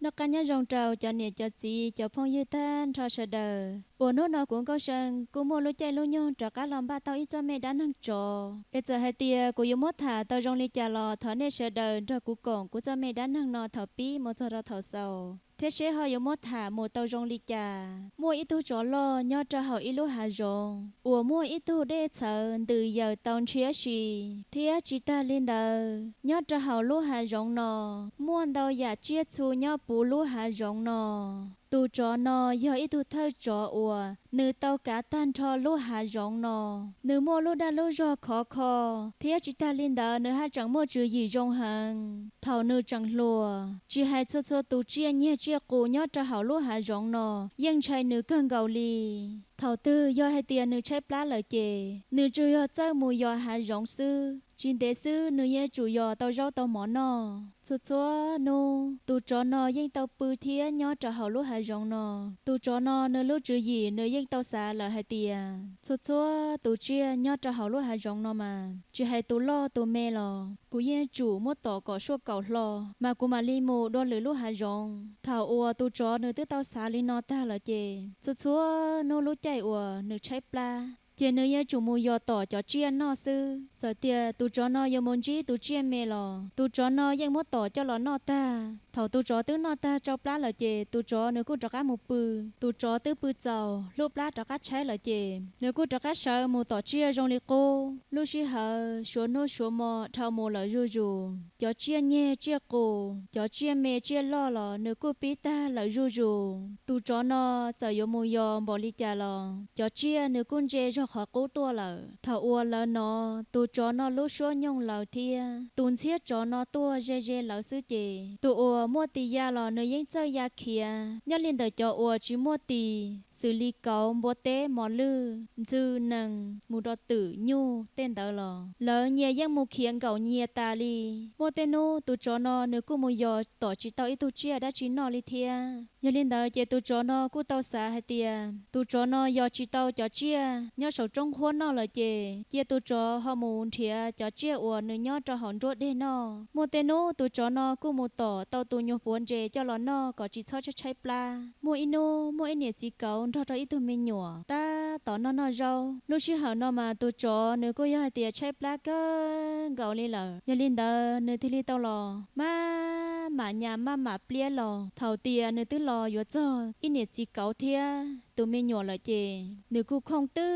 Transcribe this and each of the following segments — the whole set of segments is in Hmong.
Noj qab nyob zoo rau cov niam cov txiv cov phooj ywg tag nrho sawv daws uas hnub no kuv Nkauj See kuj muaj lub caij lub nyoog rov qab los npaj tau ib txoj me dab neeg tsov. Es txawm hais tias kuv yuav muab tham tau zoo li cas los thov nej sawv daws nrog kuv koom kuv txoj me dab neeg no thaum pib mus txog rau thaum xaus thiab seb ho yuav muab tham mus tau zoo li cas. Muaj ib tug tsov loj nyob rau hauv ib lub hav zoov uas muaj ib tug dej txhawv ntws yaws tau ntshiab si. Thiab tsis tag li ntawd, nyob rau hauv lub hav zoov no muaj ntau yam tsiaj txhu nyob puv lub hav zoov no. Tus tsov no yog ib tug thawj tsov uas nws tau kav tag nrho lub hav zoov no. Nws muaj lub dag lub zog khov kho, thiab tsis tag li ntawd nws haj tseem muaj tswv yim zoo heev. Thaum nws tseem hluas, tsis hais txhua txhua tus tsiaj nyiag tsiaj qus nyob rau hauv lub hav zoov no yeej ntshai nws kawg nkaus li. Thaum twg yog hais tias nws tshaib plab lawm ces nws tsuas yog txawj mus yos hav zoov xwb. Tsis ntev xwb nws yeej tsum yos tau zaub tau mov noj. Txhua txhua hnub tus tsov no yeej tau pw thiab nyob rau hauv lub hav zoov no. Tus tsov no nws lub tswv yim nws yeej tau xav lawm hais tias txhua txhua tus tsiaj nyob rau hauv lub hav zoov no mas tsis hais tus loj tus me los kuv yeej tsum muab tom kom suaj kaum hlo mas kuv mam li mus dua lwm lub hav zoov. Thaum uas tus tsov nws twb tau xav li no tag lawm ces txhua txhua hnub lub caij uas nws tshaib plab ces nws yeej tsum mus yos tom cov tsiaj noj xwb. Txawm tias tus tsov no yuav mus ntsib tus tsiaj me los tus tsov no yeej muab tom coj los noj tag. Thaum tus tsov twb noj tag tsau plab lawm ces tus tsov nws kuj rov qab mus pw. Tus tsov twb pw txaus, lub plab rov qab tshaib lawm ces nws kuj rov qab sawv mus tom tsiaj zoo li qub. Lub sij hawm suav hnub suav hmo dhau mus lawm zuj zus. Cov tsiaj nyeg tsiaj qus, cov tsiaj me tsiaj loj los nws kuj pib tag lawm zuj zus. Tus tsov no txawm yuav mus yos npaum li cas los cov tsiaj nws kuj ntse zog qhov qub tuaj lawm. Thaum uas lawv hnov tus tsov no lub suab nyooj lawv thiab tus ntxhiab tsov no tuaj ze ze lawv xwb ces tus uas muaj tis ya los nws yeej txawj ya khiav. Nyob li ntawm cov uas tsis muaj tis xws li kauv, npua teb, mos lwj, ntxhw, nees, mus rau twm, nyuj tej ntawd los lawv nyias yeej mus khiav nkaum nyias tas li. Muaj tej hnub tus tsov no nws kuj mus yos tom tsis tau ib tug tsiaj dab tsi noj li thiab. Yog li ntawd ces tus tsov no kuj tau xav hais tias tus tsov no yos tsis tau cov tsiaj nyob saum roob huab noj lawm ces cia tus tsov ho mus nrhiav cov tsiaj uas nws nyob rau hauv nruab deg noj. Muaj tej hnub tus tsov no kuj mus tom tau tus nyuag puav ntses coj los noj kom tsis txhob tshaib tshaib plab. Muaj ib hnub muaj ib niam txiv kauv nrog rau ib tug me nyuam tab tom noj noj zaub. Lub sij hawm no mas tus tsov nws kuj yog hais tias tshaib plab kawg nkaus li lawm. Yog li ntawd nws thiaj li tau los maj mam nyas maj mam pliab los. Thaum tias nws twb los yuav txog ib niam txiv kauv thiab tus me nyuam lawm ces nws kuj khooj twb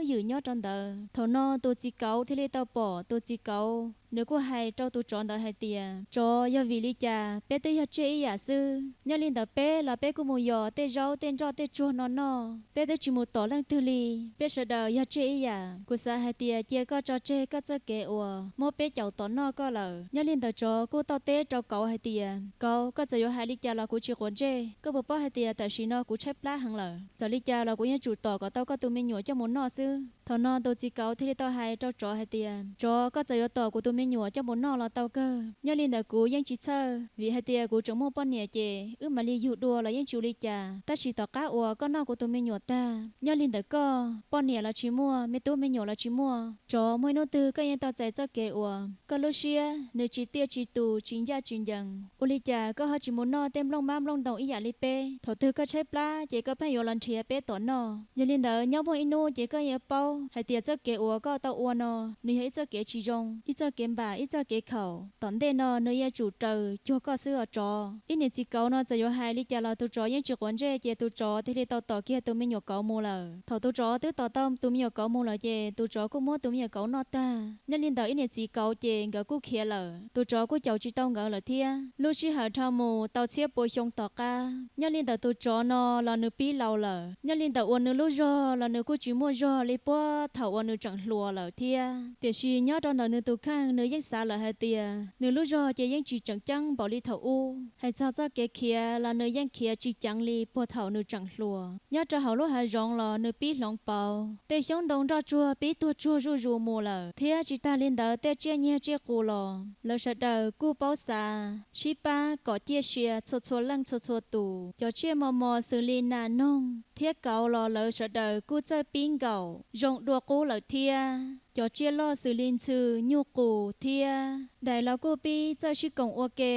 ywm nyob rau ntawd. Thaum no tus txiv kauv thiaj li tau pom. Tus txiv kauv nws kuj hais rau tus tsov ntawd hais tias, Tsov, yog vim li cas peb twb yog tsiaj ib yam xwb? Nyob li ntawd peb los peb kuj mus yos tej zaub tej nroj tej tsuag no noj, peb twb tsis mus tom leej twg li. Peb sawv daws yog tsiaj ib yam. Kuv xav hais tias cia koj tso tseg koj txoj kev uas muab peb caum tom noj koj lawm. Nyob li ntawd tsov kuj tau teb rau kauv hais tias, Kauv, koj txawm yuav hais li cas los kuv tsis quav ntsej. Koj puas paub hais tias tam sim no kuv tshaib plab heev lawm? Txawm li cas los kuv yeej tsum tom kom tau koj tus me nyuam coj mus noj xwb. Thaum no tus txiv kauv thiaj li tau hais rau tsov hais tias, Tsov, koj txawm yuav tom kuv tus me nyuam coj mus noj los tau kawg. Nyob li ntawd kuv yeej tsis txhawj, vim hais tias kuv tseem muaj poj niam ces wb mam li yug dua los yeej tsis ua li cas. Tab sis tom qab uas koj noj kuv tus me nyuam tag, nyob li ntawd koj poj niam los tsis muaj, me tub me nyuam los tsis muaj. Tsov, muaj ib hnub twg koj yeej tau txais txoj kev uas koj lub siab nws tsis tiaj tsis tus, tsis ncaj tsis ncees. Ua li cas koj ho tsis mus noj tej nplooj mab nplooj ntoo ib yam li peb? Thaum twg koj tshaib plab ces koj pheej yuav los nrhiav peb tom noj. Yog li ntawd nyob muaj ib hnub ces koj yuav paub hais tias txoj kev uas koj tau ua no nws yog ib txoj kev tsis zoo, ib txoj kev npam, ib txoj kev khaum. Tom ntej no nws yuav tsum raws cuag koj xwb os tsov. Ib niam txiv kauv no txawm yuav hais li cas los tus tsov yeej tsis quav ntsej ces tus tsov thiaj li tau tom kiag tus me nyuam kauv mus lawm. Thaum tus tsov twb tom tau tus me nyuam kauv mus lawm ces tus tsov kuj muab tus me nyuam kauv noj tag. Nyob li ntawd ib niam txiv kauv ces nkawd kuj khiav lawm, tus tsov kuj caum tsis tau nkawd lawm thiab. Lub sij hawm dhau mus tau txhiab pua xyoo tom qab, nyob li ntawd tus tsov no los nws pib laus lawm. Nyob li ntawd uas nws lub zog los nws kuj tsis muaj zog li puag thaum uas nws tseem hluas lawm thiab. Tiam sis nyob rau ntawm nws tus kheej nws yeej xav lawm hais tias nws lub zog ces yeej tsis tseem ceeb npaum li thaum ub. Hais txog txoj kev khiav los nws yeej khiav tsis ceev li puag thaum nws tseem hluas. Nyob rau hauv lub hav zoov los nws pib hloov pauv, tej xyoob ntoo nroj tsuag pib tuag tsuag zuj zus mus lawm, thiab tsis tag li ntawd tej tsiaj nyiag tsiaj qus los lawv sawv daws kuj paub xav sib pab kom ciaj sia txhua txhua leej txhua txhua tus. Cov tsiaj mos mos xws li nas, noog thiab kauv los lawv sawv daws kuj txawj pib nkaum zoo dua qub lawm thiab. Cov tsiaj loj xws li ntxhw, nyuj qus thiab Daim los kuj pib txawj sib koom ua ke,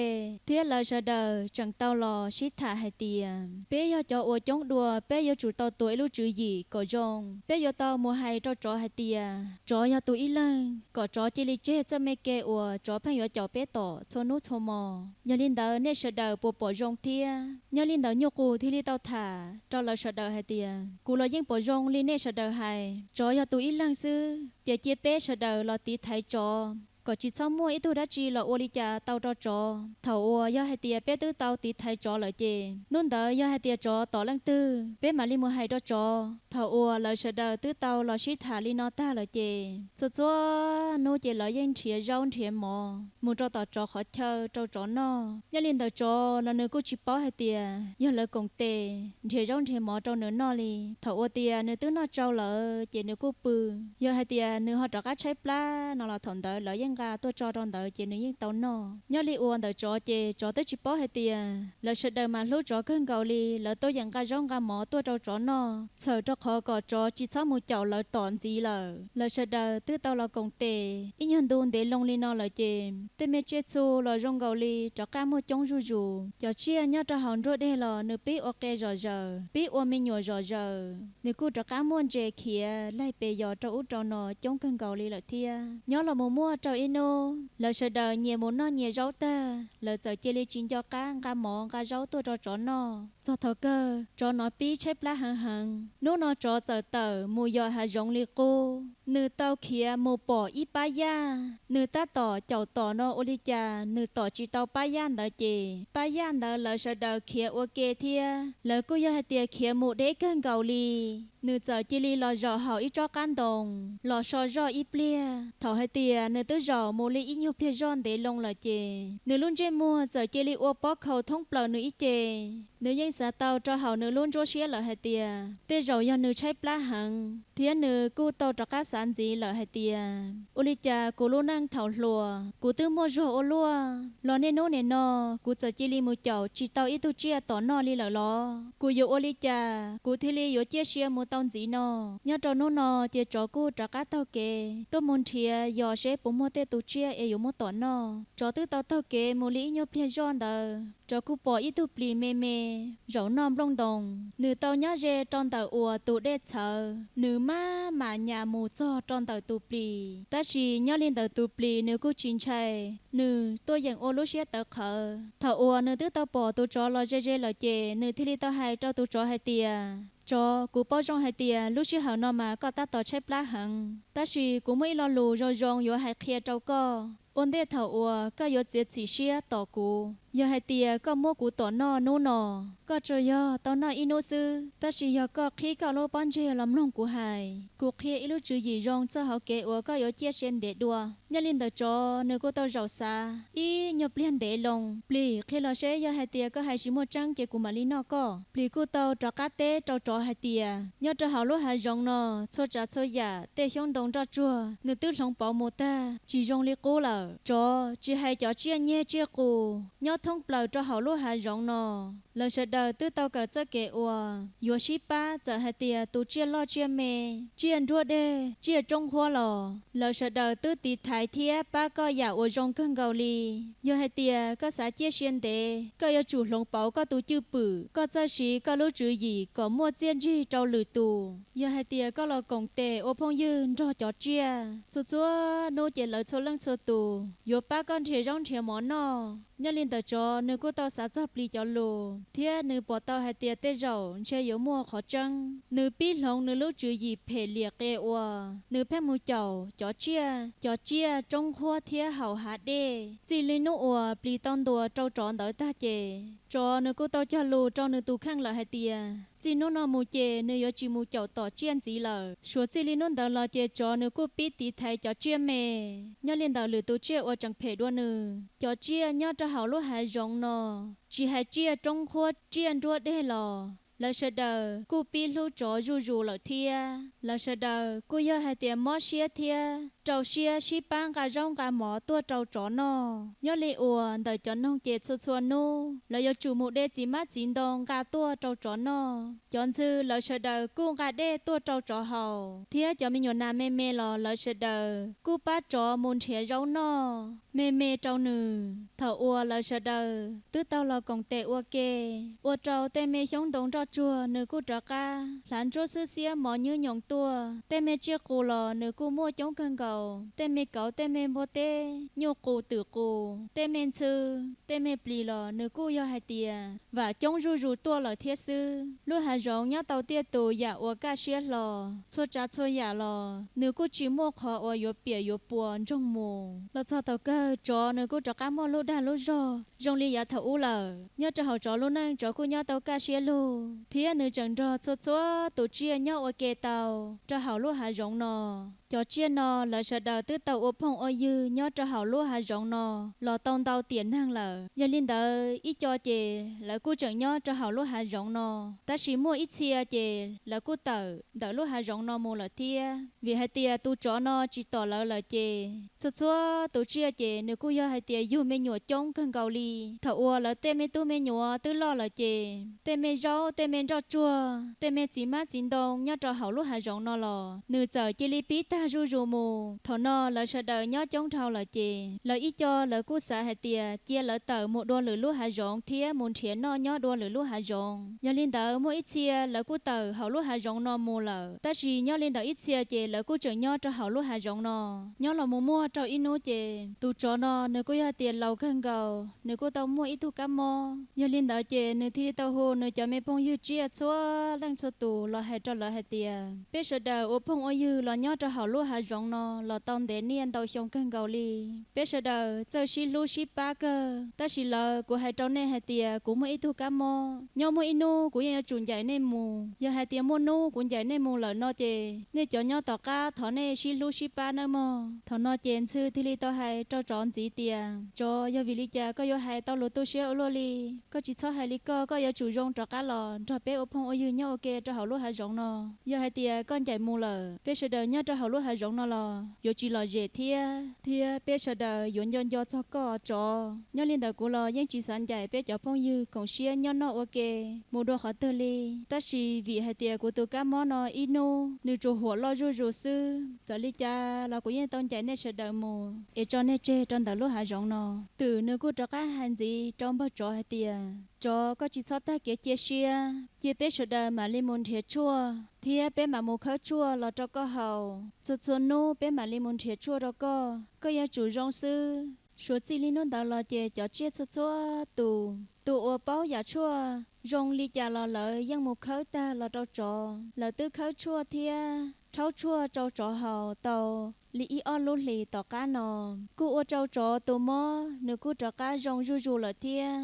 thiab lawv sawv daws tseem tau los sib tham hais tias, peb yog cov uas coob dua, peb yuav tsum tau tuav ib lub tswv yim kom zoo. Peb yuav tau mus hais rau tsov hais tias tsov yog tus ib leeg, kom tsov cia li tseg txoj me kev uas tsov pheej yuav caum peb tom txhua hnub txhua hmo. Yog li ntawd nej sawv daws puas pom zoo thiab? Nyob li ntawd Nyuj Qus thiaj li tau tham rau lawv sawv daws hais tias, kuv los yeej pom zoo li nej sawv daws hais, tsov yog tus ib leeg xwb, ces cia peb sawv daws los tiv thaiv tsov kom tsis txhob muaj ib tug dab tsi los ua li cas tau rau tsov. Thaum uas yog hais tias peb twb tau tiv thaiv tsov lawm ces hnub ntawd yog hais tias tsov tom leej twg, peb mam li mus hais rau tsov. Thaum uas lawv sawv daws twb tau los sib tham li no tag lawm ces txhua txhua hnub ces lawv yeej nrhiav zaub nrhiav mov mus rau tom tsov qhov chaw rau tsov noj. Nyob li ntawd tsov los nws kuj tsis paub hais tias yog lawv koom tes nrhiav zaub nrhiav mov rau nws noj li. Thaum uas tias nws twb noj tsau lawm ces nws kuj pw. Yog hais tias nws ho rov qab tshaib plab no los thaum ntawd lawv yeej nqa tuaj tso rau ntawd ces nws yeej tau noj. Nyob li uas ntawm tsov ces tsov twb tsis paub hais tias lawv sawv daws mas hlub tsov kawg nkaus li, lawv tuaj yeem nqa zaub nqa mov tuaj rau tsov noj, txhawm rau qhov kom tsov tsis txhob mus caum lawv tom ntxiv lawm. Lawv sawv daws twb tau los koom tes ib nyuag ntu ntev loo li no lawm ces tej me tsiaj txhu los zoo nkaus li rov qab muaj coob zuj zus. Cov tsiaj nyob rau hauv nruab deg los nws pib ua qe zom zaws, pib ua me nyuam zom zaws, nws kuj rov qab muaj ntses khiav laig pes yos rau ub rau no coob kawg nkaus li lawm thiab. Nyob los mus muaj rau ib hnub, lawv sawv daws nyias mus noj nyias zaub tag, lawv txawm cia li tsis nco qab nqa mov nqa zaub tuaj rau tsov noj. Txog thaum kawg tsov no pib tshaib plab heev heev. Hnub no tsov txawm tawm mus yos hav zoov li qub. Nws tau khiav mus pom ib pab yaj, nws tab tom caum tom no ua li cas nws tom tsis tau pab yaj ntawd ces pab yaj ntawd lawv sawv daws khiav ua ke thiab, lawv kuj yog hais tias khiav mus deb kawg nkaus li. Nws txawm cia li los zaum hauv ib tsob qab ntoo los so zoj ib pliag. Thaum hais tias nws twb zaum mus li ib nyuag pliag zoj ntev loo lawm ces nws lub ntsej muag txawm cia li ua pob khaus thoob plaws nws ib ce. Nws yeej xav tau rau hauv nws lub nruab siab lawm hais tias tej zaum yog nws tshaib plab heev thiab nws kuj tau rov qab xav ntxiv lawm hais tias, ua li cas kuv lub neej thaum hluas kuv twb muaj zog ua luaj los niaj hnub nim no kuv txawm cia li mus caum tsis tau ib tug tsiaj tom noj li lawm los? Kuv yuav ua li cas kuv thiaj li yuav ciaj sia mus tau ntxiv no? Nyob rau hnub no ces tsov kuj rov qab taug kev tuaj mus nrhiav yos seb puas muaj tej tus tsiaj es yuav muab tom noj. Tsov twb tau taug kev mus li ib nyuag pliag zoj ntawd, tsov kuj pom ib tug plis me me zaum noj nplooj ntoos. Nws tau nyob ze rau ntawm uas tus dej txhawv, nws maj mam nyas mus txog rau ntawm tus plis. Tab sis nyob li ntawm tus plis nws kuj tsis ntshai, nws tuaj yeem ua lub siab tawv qhawv. Thaum uas nws twb tau pom tus tsov los ze ze lawm ces nws thiaj li tau hais rau tus tsov hais tias, tsov, kuv paub zoo hais tias lub sij hawm no mas koj tab tom tshaib plab heev, tab sis kuv muaj ib lo lus zoo zoo yuav hais qhia rau koj. Ua ntej thaum uas koj yuav txiav txim siab tom kuv, yog hais tias koj muab kuv tom noj hnub no, koj tsuas yog tau noj ib hnub xwb, tab sis yog koj qhib koj lub pob ntseg los mloog kuv hais, kuv qhia ib lub tswv yim zoo txog hauv kev uas koj yuav ciaj sia ntev dua. Nyob li ntawd tsov nws kuj tau zaum xav ib nyuag pliag ntev loo, plis, qhia los seb yog hais tias koj hais tsis muaj tseeb ces kuv mam li noj koj. Plis kuj tau rov qab teb rau tsov hais tias, nyob rau hauv lub hav zoov no, txhua tsav txhua yam tej xyoob ntoo nroj tsuag nws twb hloov pauv mus tag tsis zoo li qub lawm. Tsov, tsis hais cov tsiaj nyeg tsiaj qus nyob thoob plaws rau hauv lub hav zoov no, lawv sawv daws twb tau kawm txoj kev uas yuav sib pab txawm hais tias tus tsiaj loj tsiaj me, tsiaj nruab deg tsiaj roob huab los lawv sawv daws twb tiv thaiv thiab pab koj yam uas zoo kawg nkaus li. Yog hais tias koj xav ciaj sia ntev, koj yuav tsum hloov pauv koj tus cwj pwm, koj txawj siv koj lub tswv yim kom muaj txiaj ntsig rau lwm tus. Yog hais tias koj los koom tes ua phooj ywg nrog cov tsiaj, txhua txhua hnub ces lawv txhua leej txhua tus yuav pab koj nrhiav zaub nrhiav mov noj. Nyob li ntawd tsov nws kuj tau xav txog plis cov lus thiab nws pom tau hais tias tej zaum ntshe yuav muaj qhov tseeb. Nws pib hloov nws lub tswv yim phem liam qia uas nws pheej mus caum cov tsiaj, cov tsiaj roob huab thiab hauv hav dej. Txij li hnub uas plis tau ntuas rau tsov ntawd tag ces tsov nws kuj tau cog lus rau nws tus kheej lawm hais tias txij hnub no mus ces nws yuav tsis mus caum tom tsiaj ntxiv lawm. Suav txij li hnub ntawd los ces tsov nws kuj pib tiv thaiv cov tsiaj me. Nyob li ntawd lwm tus tsiaj uas tseem phem dua nws, cov tsiaj nyob rau hauv lub hav zoov no, tsis hais tsiaj roob huab tsiaj nruab deg los lawv sawv daws kuj pib hlub tsov zuj zus lawm thiab. Lawv sawv daws kuj yog hais tias mob siab thiab rau siab sib pab nqa zaub nqa mov tuaj rau tsov noj. Nyob li uas ntawm cov noog ces txhua txhua hnub lawv yuav tsum mus de txiv hmab txiv ntoo nqa tuaj rau tsov noj. Cov ntxhw lawv sawv daws kuj nqa dej tuaj rau tsov haus, thiab cov me nyuam nas me me los lawv sawv daws kuj pab tsov mus nrhiav zaub noj me me rau nws. Thaum uas lawv sawv daws twb tau los koom tes ua ke, ua rau tej me xyoob ntoo nroj tsuag nws kuj rov qab hlav ntsuab xwb xiab mov nyub nyoos tuaj. Tej me tsiaj qus los nws kuj muaj coob kawg nkaus, tej me kauv, tej me npua teb, nyuj qus, twm qus, tej me ntxhw, tej me plis los nws kuj yog hais tias vam coob zuj zus tuaj lawm thiab xwb. Lub hav zoov nyob tau tiaj tus yam uas kaj siab hlo, txhua tsav txhua yam los nws kuj tsis muaj qhov uas yuav piam yuav puas ntsoog mus. Los txog thaum kawg tsov nws kuj rov qab muaj lub dag lub zog zoo li yav thaum ub lawm. Nyob rau hauv tsov lub neej, tsov kuj nyob tau kaj siab lug, thiab nws tseem nrog txhua txhua tus tsiaj nyob ua ke tau rau hauv lub hav zoov no. Cov tsiaj no lawv sawv daws twb tau ua phooj ua ywg nyob rau hauv lub hav zoov no los tau ntau tiam neeg lawm. Yog li ntawd ib co ces lawv kuj tseem nyob rau hauv lub hav zoov no, tab sis muaj ib txhia ces lawv kuj tawm ntawm lub hav zoov no mus lawm thiab. Vim hais tias tus tsov no tsis tom lawv lawm ces txhua txhua tus tsiaj ces nws kuj yog hais tias yug me nyuam coob kawg nkaus li. Thaum uas lawv tej me tub me nyuam twb loj lawm ces tej me zaub, tej me nroj tsuag, tej me txiv hmab txiv ntoo nyob rau hauv lub hav zoov no los nws txawm cia li pib tag zuj zus mus. Thaum no lawv sawv daws nyob coob dhau lawm ces lawv ib co lawv kuj xav hais tias cia lawv tawm mus dua lwm lub hav zoov thiab mus nrhiav noj nyob dua lwm lub hav zoov. Yog li ntawd muaj ib txhia lawv kuj tawm hauv lub hav zoov no mus lawm, tab sis nyob li ntawd ib txhia ces lawv kuj tseem nyob rau hauv lub hav zoov no. Nyob los mus muaj rau ib hnub ces tus tsov no nws kuj yog tias laus kawg nkaus, nws kuj tau muaj ib tug kab mob. Yog li ntawd ces nws thiaj li tau hu nws cov me phooj ywg tsiaj txhua leej txhua tus los hais rau lawv hais tias, peb sawv daws ua phooj ua ywg los nyob rau hauv lub hav zoov no los tau ntev niaj ntau xyoo kawg nkaus li. Peb sawv daws txawj sib hlub sib pab kawg, tab sis lawv, kuv hais rau nej hais tias kuv muaj ib tug kab mob, nyob muaj ib hnub kuv yeej yuav tsum ncaim nej mus. Yog hais tias muaj hnub kuv ncaim nej mus lawm no ces nej cov nyob tom qab thov nej sib hlub sib pab nawb mog. Thaum no ces ntxhw thiaj li tau hais rau tsov ntxiv tias, tsov, yog vim li cas koj yuav hais tau lus tu siab ua luaj li? Koj tsis txhob hais li koj, koj yuav tsum zoo rov qab los nrog peb ua phooj ua ywg nyob ua ke rau hauv lub hav zoov no. Yog hais tias koj ncaim mus lawm, peb sawv daws nyob rau hauv lub hav zoov no los yuav tsis lom zem thiab, thiab peb sawv daws yuav nco nco txog koj tsov. Nyob li ntawd kuv los yeej tsis xav ncaim peb cov phooj ywg koom siab nyob noj ua ke mus dua qhov twg li. Tab sis vim hais tias kuv tus kab mob no ib hnub nws tsuas huam loj zuj zus xwb, txawm li cas los kuv yeej tau ncaim nej sawv daws mus es tso nej tseg rau ntawm lub hav zoov no. Twm nws kuj rov qab hais ntxiv rau npawg tsov hais tias, tsov, koj tsis txhob tag kev cia siab, cia peb sawv daws mam li mus nrhiav tshuaj thiab peb mam mus khawb tshuaj los rau koj haus. Txhua txhua hnub peb mam li mus nrhiav tshuaj rau koj, koj yuav tsum zoo xwb. Suav txij li hnub ntawd los ces cov tsiaj txhua txhua tus, tus uas paub yam tshuaj zoo li cas los lawv yeej mus khawb tag los rau tsov. Lawv twb khawb tshuaj thiab rhaub tshuaj rau tsov haus tau li ib ob lub hlis tom qab no, kuj ua rau tsov tus mob nws kuj rov qab zoo zuj zus lawm thiab.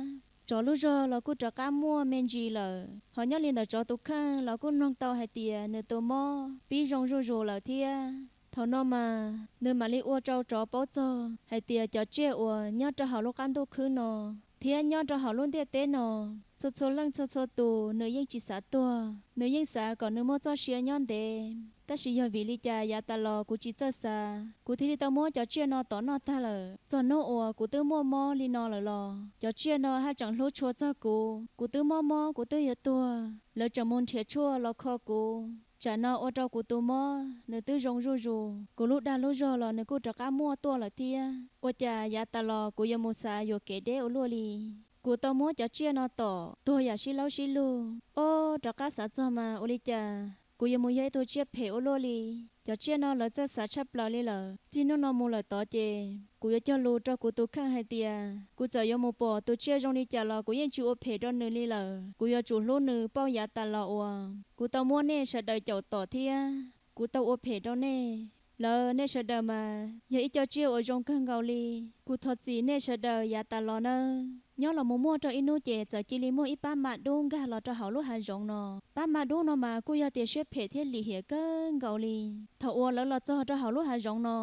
Tsov lub zog los kuj rov qab muaj me ntsis lawm, ho nyob li ntawm tsov tus kheej los kuj mloog tau hais tias nws tus mob pib zoo zuj zus lawm thiab. Thaum no mas nws mam li ua rau tsov paub txog hais tias cov tsiaj uas nyob rau hauv lub qab ntuj khwb no thiab nyob rau hauv lub ntiaj teb no, txhua txhua leej txhua txhua tus nws yeej tsis xav tuag, nws yeej xav kom nws muaj txoj sia nyob ntev. Tab sis yog vim li cas yav tas los kuv tsis txawj xav, kuv thiaj li tau muab cov tsiaj no tom noj tag lawm. Txog hnub uas kuv twb muaj mob li no lawm los cov tsiaj no haj tseem hlub tshua txog kuv. Kuv twb mob mob kuv twb yuav tuag, lawv tseem mus nrhiav tshuaj los kho kuv. Tsam no ua rau kuv tus mob nws twb zoo zuj zus, kuv lub dag lub zog los nws kuj rov qab muaj tuaj lawm thiab. Ua cas yav tas los kuv yuav mus xav yuam kev deb ua luaj li. Kuv tau muab cov tsiaj no tom tuag yam sib laub sib lug. Ob, rov qab xav txog mas ua li cas kuv yuav mus yog ib tug tsiaj phem ua luaj li. Cov tsiaj no lawv txawj xav tshaj plaws li lawm. Txij hnub no mus lawm tod ces kuv yuav cog lus rau kuv tus kheej hais tias kuv txawm yuav mus pom tus tsiaj zoo li cas los kuv yeej tsis ua phem rau nws li lawm. Kuv yuav tsum hlub nws pauj yav tas los uas kuv tau muab nej sawv daws caum tom thiab kuv tau ua phem rau nej. Lawv, nej sawv daws mas yog ib co tsiaj uas zoo kawg nkaus li. Kuv thov txim nej sawv daws yav tas los nawb. Nyob los mus muaj rau ib hnub ces txawm cia li muaj ib pab ma dub nkag los rau hauv lub hav zoov no. Pab ma dub no mas kuj yog tias siab phem thiab lim hiam kawg nkaus li. Thaum uas lawv los txog rau hauv lub hav zoov no,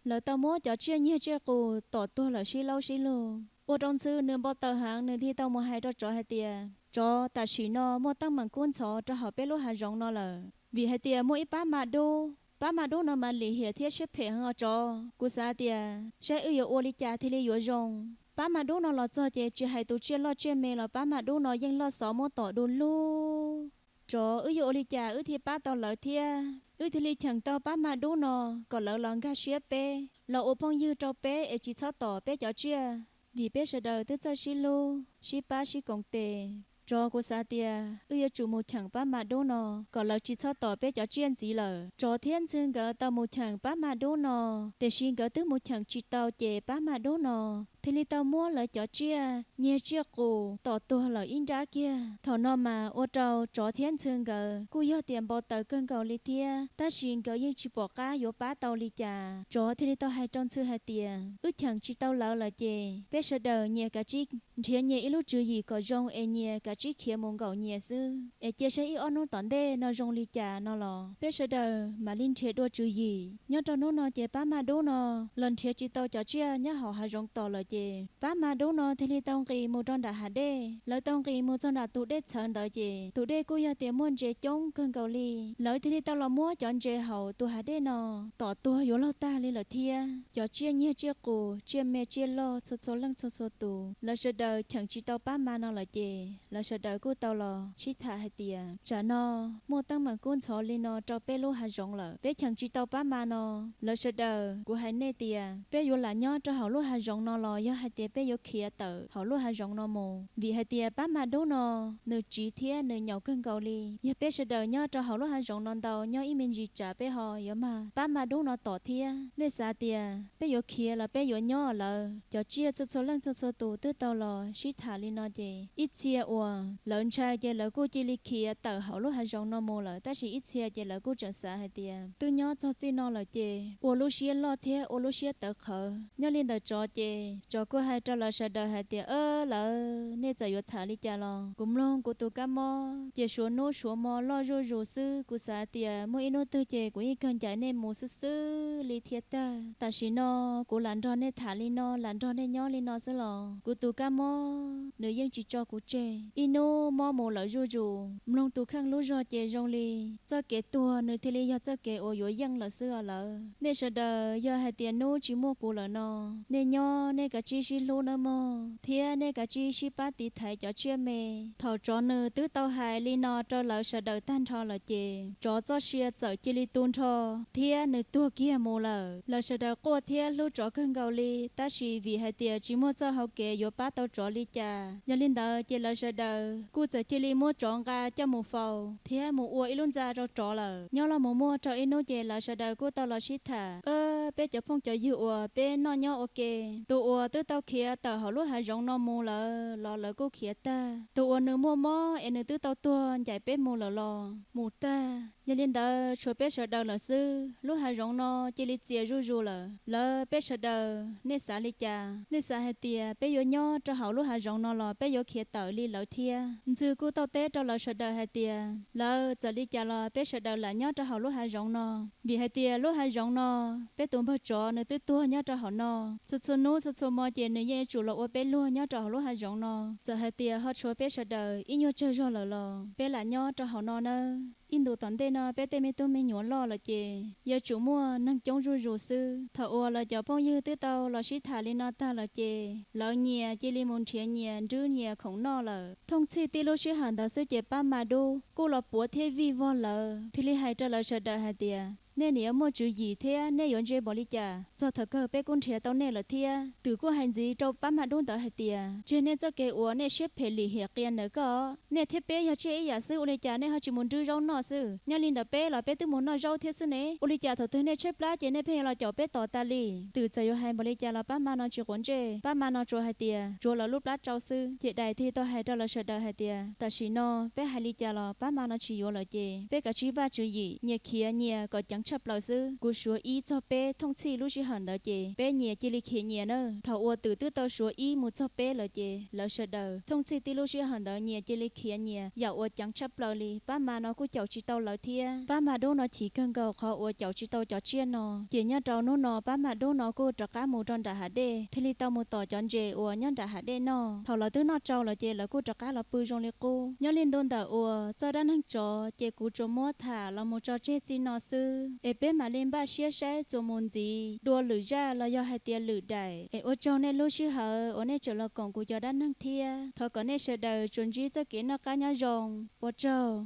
lawv tau muab cov tsiaj nyiag tsiaj qus tom tuag lawm sib laub sib lug, ua rau Ntxhw nws npau taws heev, nws thiaj tau mus hais rau tsov hais tias, tsov, tam sim no muaj teeb meem kub ntxhov rau hauv peb lub hav zoov no lawm, vim hais tias muaj ib pab ma dub Pab ma dub no mas lim hiam thiab siab phem heev os tsov. Kuv xav tias saib wb yuav ua li cas thiaj li yuav zoo. Pab ma dub no los txog ces tsis hais tus tsiaj loj tsiaj me los pab ma dub no yeej loj xov muab tom du lug. Tsov, wb yuav ua li cas wb thiaj pab tau lawv thiab wb thiaj li cheem tau pab ma dub no kom lawv los nkag siab peb, los ua phooj ywg rau peb es tsis txhob tom peb cov tsiaj? Vim peb sawv daws twb txawj sib hlub, sib pab sib koom tes. Tsov, kuv xav tias wb yuav tsum mus cheem pab ma dub no kom lawv tsis txhob tom peb cov tsiaj ntxiv lawm. Tsov thiab ntxhw nkawd tau mus cheem pab ma dub no, tiam sis nkawd twb mus cheem tsis tau ces pab ma dub no thiaj li tau muab lawv cov tsiaj nyiag tsiaj qus tom tuag lawm ib nrab kiag. Thaum no mas ua rau tsov thiab ntxhw nkawd kuj yog tias npau taws kawg nkaus li thiab, tab sis nkawd yeej tsis pom qab yuav pab tau li cas. Tsov thiaj li tau hais rau ntxhw hais tias, wb cheem tsis tau lawv lawm ces peb sawv daws nyias kav tsij nrhiav nyias ib lub tswv yim kom zoo es nyias kav tsij khiav mus nkaum nyias xwb, es cia saib ib ob hnub tom ntej no zoo li cas no los peb sawv daws mam li nrhiav dua tswv yim. Nyob rau hnub no ces pab ma dub no los nrhiav tsis tau cov tsiaj nyob hauv hav zoov tom lawm ces pab ma dub no thiaj li tau nqis mus rau nram hav dej. Lawv tau nqis mus txog nram tus dej txhawv ntawd ces tus dej kuj yog tias muaj ntses coob kawg nkaus li. Lawv thiaj li tau los muab cov ntses hauv tus hav dej no tom tuag yuav laug tag li lawm thiab. Cov tsiaj nyiag tsiaj qus, tsiaj me tsiaj loj txhua txhua leej txhua txhua tus, lawv sawv daws cheem tsis tau pab ma no lawm ces lawv sawv daws kuj tau los sib tham hais tias, tsam no muaj teeb meem kub ntxhov li no rau peb lub hav zoov lawm, peb cheem tsis tau pab ma no. Lawv sawv daws, kuv hais nej tias peb yuav lam nyob rau hauv lub hav zoov no los yog hais tias peb yuav khiav tawm hauv lub hav zoov no mus? Vim hais tias pab ma dub no nws tsiv thiab nws nyaum kawg nkaus li. Yog peb sawv daws nyob rau hauv lub hav zoov no ntau nyob ib me ntsis tsam peb ho yuav mag pab ma dub no tom thiab. Nej xav tias peb yuav khiav los peb yuav nyob lawm? Cov tsiaj txhua txhua leej txhua txhua tus twb tau los sib tham li no ces ib txhia uas lawv ntshai ces lawv kuj cia li khiav tawm hauv lub hav zoov no mus lawm, tab sis ib txhia ces lawv kuj tseem xav hais tias twb nyob txog txij no lawm ces ua lub siab loj thiab ua lub siab tawv qhawv. Nyob li ntawm tsov ces tsov kuj hais rau lawv sawv daws hais tias, lawv, nej txawm yuav tham li cas los kuv mloog kuv tus kab mob ces suav hnub suav hmo loj zuj zus xwb. Kuv xav tias muaj ib hnub twg ces kuv yeej kawg ncaim nej mus xwb xwb li thiaj tag. Tam sim no kuv lam nrog nej tham li no, lam nrog nej nyob li no xwb los kuv tus kab mob nws yeej tsis tso kuv tseg. Ib hnub mob mus lawm zuj zus, mloog tus kheej lub zog ces zoo li txoj kev tuag nws thiaj li yog txoj kev uas yuav yeej lawm xwb os lawv. Nej sawv daws yog hais tias hnub tsis muaj kuv lawm no, nej nyob nej kav tsij sib hlub nawb mog, thiab nej kav tsij sib pab tiv thaiv cov tsiaj me. Thaum tsov nws twb tau hais li no rau lawv sawv daws tag nrho lawm ces tsov txoj sia txawm cia li tu nrho thiab nws tuag kiag mus lawm. Lawv sawv daws quaj thiab hlub tsov kawg nkaus li, tab sis vim hais tias tsis muaj txoj hau kev yuav pab tau tsov li cas, yog li ntawd ces lawv sawv daws kuj txawm cia li muab tsov nqa coj mus faus thiab mus ua ib lub ntxa rau tsov lawm. Nyob los mus muaj rau ib hnub ces lawv sawv daws kuj tau los sib tham, peb cov phooj cov ywg uas peb noj nyob ua ke, tus uas twb tau khiav tawm hauv lub hav zoov no mus lawm los lawv kuj khiav tag, tus uas nws muaj mob es nws twb tau tuag ncaim peb mus lawm los mus tag. Yog li ntawd tshuav peb sawv daws lawm xwb, lub hav zoov no cia li txias zuj zus lawm. Lawv, peb sawv daws nej xav li cas? Nej xav hais tias peb yuav nyob rau hauv lub hav zoov no los peb yuav khiav tawm li lawv thiab? Ntxhw kuj tau teb rau lawv sawv daws hais tias, lawv, txawm li cas los peb sawv daws lam nyob rau hauv lub hav zoov no, vim hais tias lub hav zoov no peb tus npawg tsov nws twb tuag nyob rau hauv no. Txhua txhua hnub txhua txhua hmo ces nws yeej yuav tsum los ua peb luag nyob rau hauv lub hav zoov no. Txawm hais tias ho tshuav peb sawv daws ib nyuag tsawg zog lawm los peb lam nyob rau hauv no nawb. Ib ntus tom ntej no peb tej me tub me nyuam loj lawm ces yuav tsum muaj neeg coob zuj zus xwb. Thaum uas lawv cov phooj ywg twb tau los sib tham li no tag lawm ces lawv nyias cia li mus nrhiav nyias nrub nyias khoom noj lawm. Thooj txhij tib lub sij hawm ntawd xwb ces pab ma dub kuj los puav thiab vij vog lawv thiaj li hais rau lawv sawv daws hais tias, nej nim yuav muaj tswv yim thiab nej yuav ntse npaum li cas? Txog thaum kawg peb kuj nrhiav tau nej lawm thiab. Twm kuj hais ntxiv rau pab ma dub ntawd hais tias, tseg nej txoj kev uas nej siab phem lim hiam qias ntawd koj. Nej thiab peb yog tsiaj ib yam xwb, ua li cas nej ho tsis mus nrwb zaub noj xwb? Nyob li ntawm peb los peb twb mus noj zaub thiab xwb ne, ua li cas thaum twg nej tshaib plab ces nej pheej yuav los caum peb tos tas li? Twm txawm yuav hais npaum li cas los pab ma no tsis quav ntsej, pab ma no tsuas hais tias tsuav lawv lub plab tsau xwb. Ces dais thiaj tau hais rau lawv sawv daws hais tias, tam sim no peb hais li cas los pab ma no tsis yuav lawm ces peb kav tsij npaj tswv yim nyias khiav nyias kom ceev tshaj plaws xwb. Kuv suav ib txog peb thooj txhij lub sij hawm ntawd ces peb nyias cia li khiav nyias nawb. Thaum uas twm twb tau suav ib mus txog peb lawm ces lawv sawv daws thooj txhij tib lub sij hawm ntawd nyias cia li khiav nyias yam uas ceev tshaj plaws li. Pab ma no kuj caum tsis tau lawv thiab. Pab ma dub no chim kawg nkaus qhov uas caum tsis tau cov tsiaj no. Ces nyob rau hnub no pab ma dub no kuj rov qab mus rau nram hav dej thiaj li tau mus tom cov ntses uas nyob nram hav dej noj. Thaum lawv twb noj tsau lawm ces lawv kuj rov qab los pw zoo li qub. Nyob li ntu ntawm uas txoj dab neeg tsov ces kuv tsuas muab tham los mus tso tseg txij no xwb. es peb mam li npaj siab saib txuas mus ntxiv dua lwm zaj los yog hais tias lwm daim. Es ua tsaug nej lub sij hawm uas nej tseem los koom kuv cov dab neeg thiab. Thov kom nej sawv daws tsuas ntsib txoj kev noj qab nyob zoo. Ua tsaug.